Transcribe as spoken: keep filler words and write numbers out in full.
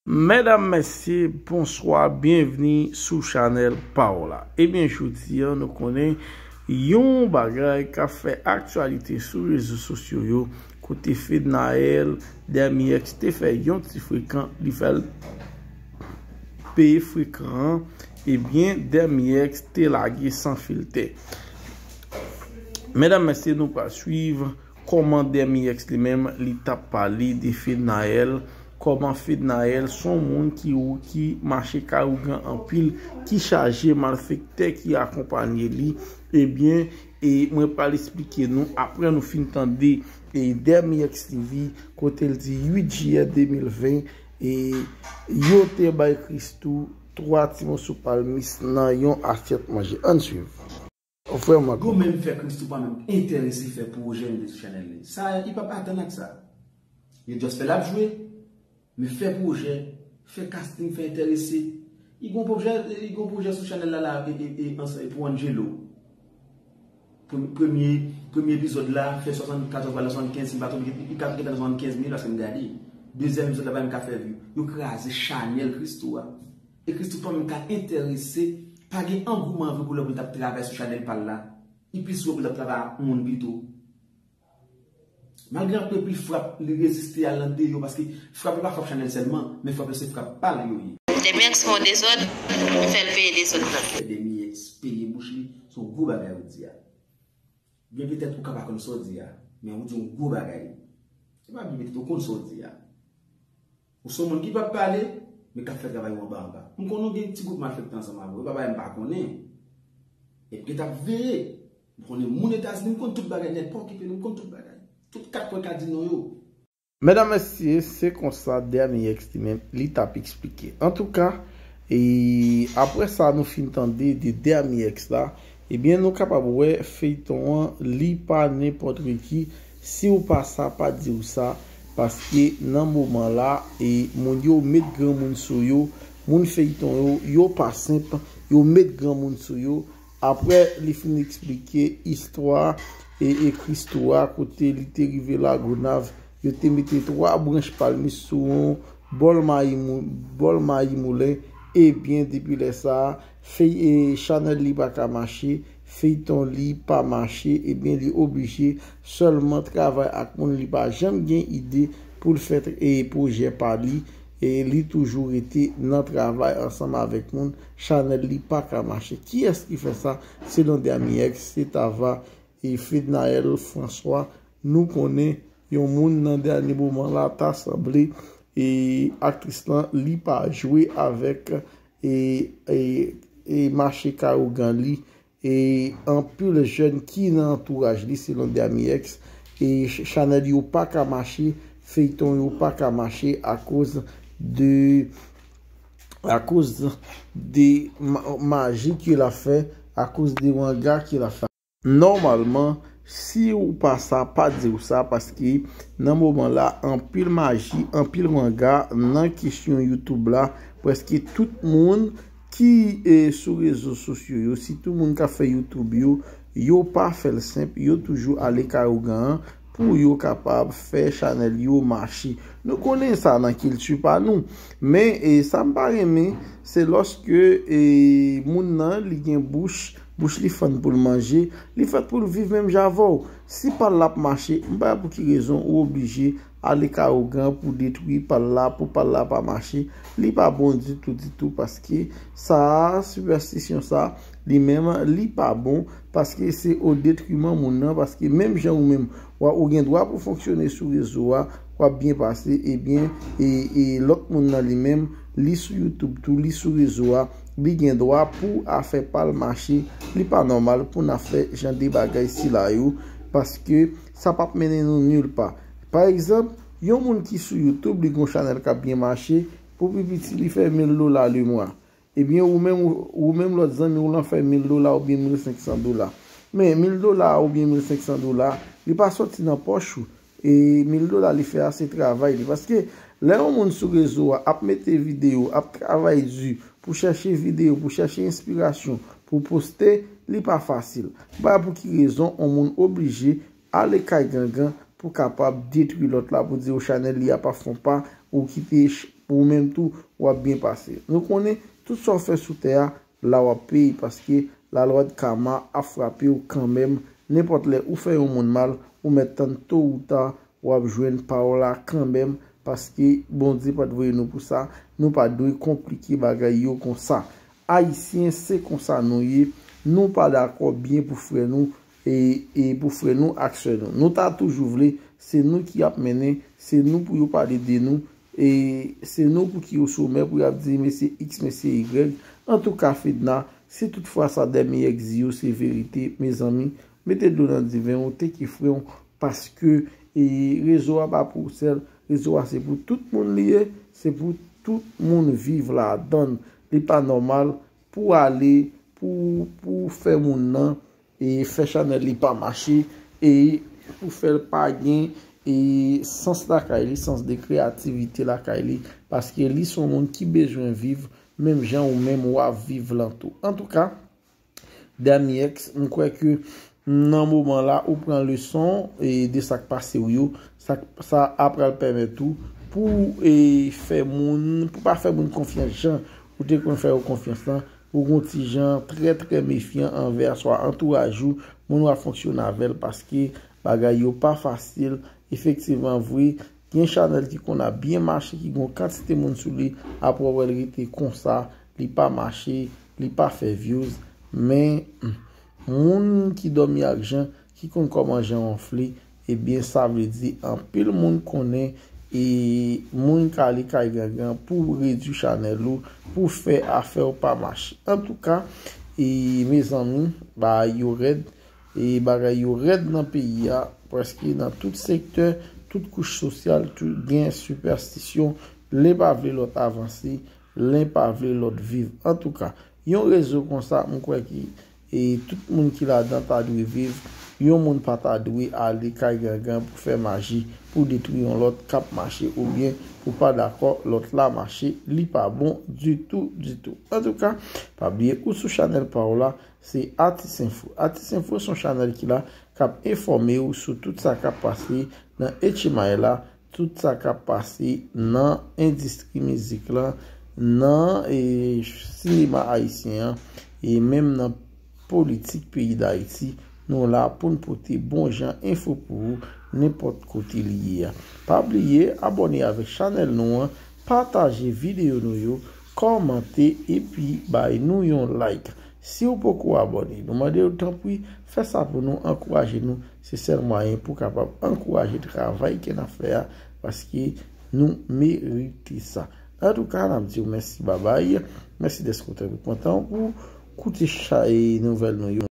Medam, mesye, bonswa, byenvni sou chanèl pa w la. Ebyen, jodi a, nou konnen yon bagay k ap fè aktyalite sou rezo sosyo yo, kote Fednaelle Dermilex te fè yon ti frekan, li fè l peye frekan an, ebyen, Dermilex te lage san filtè. Medam, mesye, nou pral swiv kòman Dermilex li menm, li t ap pale de Fednaelle, kòman Fednaelle se yon moun ki, ki mache kay ougan anpil, ki chaje malfektè ki akonpanye li. Ebyen, e mwen pral esplike nou, apre nou fin tande, e Dermilex T V, kote l di uit jiyè de mil ven, e yo te bay Christoo twa ti moso palmis nan yon asyèt manje. Ann swiv. Vrèman. Yo menm fè Christoo pa menm enterese fè pwojè mete sou chanèl li. Sa, li p ap atann ak sa. Yo just fè l ap jwe, men fè pwojè, fè casting, fè enterese. Li gon pwojè, li gon pwojè sou chanèl la, la, e, e, e, ansanm pou Angelo. Prem-, premye, premye epizòd la, fè swasannkatòz vwa, swasankenz, si m pa twonpe, li ka gentan nan swasankenz mil paske m gade. Dezyèm epizòd la, pa menm ka fè view. Yo kraze chanèl Christoo a. E Christoo pa menm ka enterese, pa gen angouman vre pou lè pou l t ap travay sou chanèl pa l la. Li plis vre pou l t ap travay ak moun pito. Malgre anpil pil frap, li reziste al nan deyò, paske frap yo pa frap chanèl sèlman, men frap yo se frap pa l yo ye. Demi X fè yon dezòd, m fè l peye dezòd lan. Fè Demi X peye bouch li, se yon gwo bagay ou di a. Byen petèt ou ka pa konn sa w di a, men ou di yon gwo bagay. Se pa byen petèt ou konn sa w di a. Ou se yon moun ki p ap pale, men k ap fè travay ou anba anba. M konnen w gen ti gwoup malfektè ansanm avè w, e pa bagay m pa konnen. E m gentan ap veye. M konnen moun Etazini, m konn tout bagay nèt, pa okipe nou, m konn tout bagay. Tout kat kwen ka di non yo. Medam, mesye, se konsa Demi X li menm, li t ap eksplike. Antouka, e apre sa nou fin tande de Demi X la, ebyen, nou kapab wè feyton an, li pa nenpòt ki. Si w pa sa, pa di w sa, paske nan moman la, e moun yo met granmoun sou yo, moun feyton yo, yo pa senp, yo met granmoun sou yo. Apre li fin eksplike istwa e, e Christoo a, kote li te rive Lagonav, yo te mete twa branch palmis sou yon bòl mayi mou-, bòl mayi moulen. Ebyen, depi lè sa a, fey-, e, chanèl li pa ka mache, feyton li pa mache, ebyen, li oblije sèlman travay ak moun, li pa janm gen ide pou l fè tr-, e, pwojè pa li, e li toujou rete nan travay ansanm avèk moun, chanèl li pa ka mache. Kiyès ki fè sa? Selon Demi X, se Tava e Fednaelle François. Nou konnen yon moun nan dènye moman la ta sanble e aktris lan, li pa jwe avèk e, e, e mache kay ougan li. E anpil jèn ki nan antouraj li, selon Demi X, e ch-, chanèl yo pa ka mache, feyton yo pa ka mache akoz de, akoz de ma-, maji ke l ap fè, akoz de wanga ke l ap fè. Nòmalman, si w pa sa, pa di w sa, paske nan moman la, anpil maji, anpil wanga nan kesyon YouTube la, prèske tout moun ki, e, sou rezo sosyo yo, sitou moun k ap fè YouTube yo, yo pa fè l senp, yo toujou ale kay ougan an pou yo kapab fè chanèl yo mache. Nou konnen sa nan kilti pa nou. Men, e, sa m pa renmen, se lòske, e, moun nan, li gen bouch, bouch li fann pou l manje, li fèt pou l viv menm jan avè w. Si pa l la ap mache, m pa wè pou ki rezon ou oblije ale kay ougan pou detwi pa l la, pou pa l la pa mache. Li pa bon ditou, ditou, paske sa a, sipèstisyon sa a, li menm, li pa bon, paske se o detriman moun nan, paske menm jan ou menm, w a, ou gen dwa pou fonksyone sou rezo a, w ap byen pase, ebyen, e, e lòt moun nan li menm, li sou YouTube tou, li sou rezo a, li gen dwa pou afè pa l mache, li pa nòmal pou n ap fè jan de bagay sila yo, paske sa p ap mennen nou nil pa. Pa egzanp, yon moun ki sou YouTube, li gon chanèl k ap byen mache, pou pi piti li fè mil dola le mwa. Ebyen, ou menm, ou, ou menm lòt zanmi w lan fè mil dola oubyen mil senk san dola. Men mil dola oubyen mil senk san dola, li pa sòti nan pòch ou. E mil dola li fè a, se travay li. Paske lè yon moun sou rezo a ap mete videyo, ap travay di pou chèche videyo, pou chèche enspirasyon, pou poste, li pa fasil. M pa wè pou ki rezon yon moun oblije ale kay gangan pou kapab detwi lòt la, pou di yo chanèl li a pa fon pa, ou kite ch-, Ou menm tou, w ap byen pase. Nou konnen, tout sa w fè sou tè a, la w ap peye, paske lalwa de kama ap frape w kanmenm. Nenpòt lè ou fè yon moun mal, ou mèt tann to ou ta, w ap jwenn pa w la kanmenm, paske Bondye pa t voye nou pou sa. Nou pa dwe konplike bagay yo konsa. Ayisyen, se konsa nou ye. Nou pa dakò byen pou frè nou, e, e pou frè nou ak sè nou. Nou ta toujou vle, se nou ki ap mennen, se nou pou yo pale de nou, e se nou pou ki yo somè, pou y ap di mesye X, mesye Y. Antouka, Fedna, si toutfwa sa Dèmiyèk di yo se verite, mezanmi, mete dlo nan diven w, teke fre w, paske, e, rezo a pa pou ou sèl, rezo a se pou tout moun li ye, se pou tout moun viv ladan l. Li pa nòmal pou ale, pou, pou fè moun nan, e fè chanèl li pa mache, e pou fè l pa gen, e sans lakay li, sans de kreyativite lakay li, paske li se yon moun ki bezwen viv, menm jan ou menm w ap viv lan tou. Antouka, Dèmiyèk, m kwè ke nan moman la, ou pran leson, e, de sa k pase w yo, sa, sa a pral pèmèt ou pou, e, fè moun, pou pa fè moun konfyans jan ou te konn fè yo konfyans lan, ou gon ti jan trè, trè mefyan anvè swa antouraj ou, moun w ap fonksyone avè l, paske bagay yo pa fasil. Efektivman vre, gen chanèl ki konn ap byen mache, ki gon kantite moun sou li, apre w wè l rete konsa, li pa mache, li pa fè views, men, hmm, moun ki dòmi ak jan, ki konn kòman jan wonfle, ebyen, sa vle di anpil moun konnen, e moun k ale kay gangan pou redui chanèl ou, pou fè afè w pa mache. Antouka, e mezanmi, bagay yo rèd, e bagay yo rèd nan peyi a, prèske nan tout sektè, tout kouch sosyal, tout gen sipèstisyon, len pa vle lòt avanse, len pa vle lòt viv. Antouka, yon rezo konsa, m kwè ki, e tout moun ki ladan ta dwe viv. Yon moun pa ta dwe ale kay gangan pou fè maji, pou detwi yon lòt k ap mache, oubyen pou pa dakò lòt la mache, li pa bon ditou, ditou. Antouka, pa bliye ou sou chanèl pa w la, se Atis Enfo. Atis Enfo se yon chanèl ki la, k ap enfòme w sou tout sa k ap pase nan H M I la, tout sa k ap pase nan endistri mizik lan, nan, e, sinema ayisyen an, e menm nan politik peyi Dayiti. Nou la pou n pote bon jan enfo pou ou, nenpòt kote li ye a. Pa bliye abòne avèk chanèl nou an, pataje videyo nou yo, kòmante epi bay nou yon like. Si w poko abòne, nou mande w tanpri, fè sa pou nou, ankouraje nou. Se sèl mwayen pou w kapab ankouraje travay ke n ap fè a, paske nou merite sa. Antouka, n ap di w mèsi, babay. Mèsi dèske w te pran tan pou koute chay nouvèl nou yo.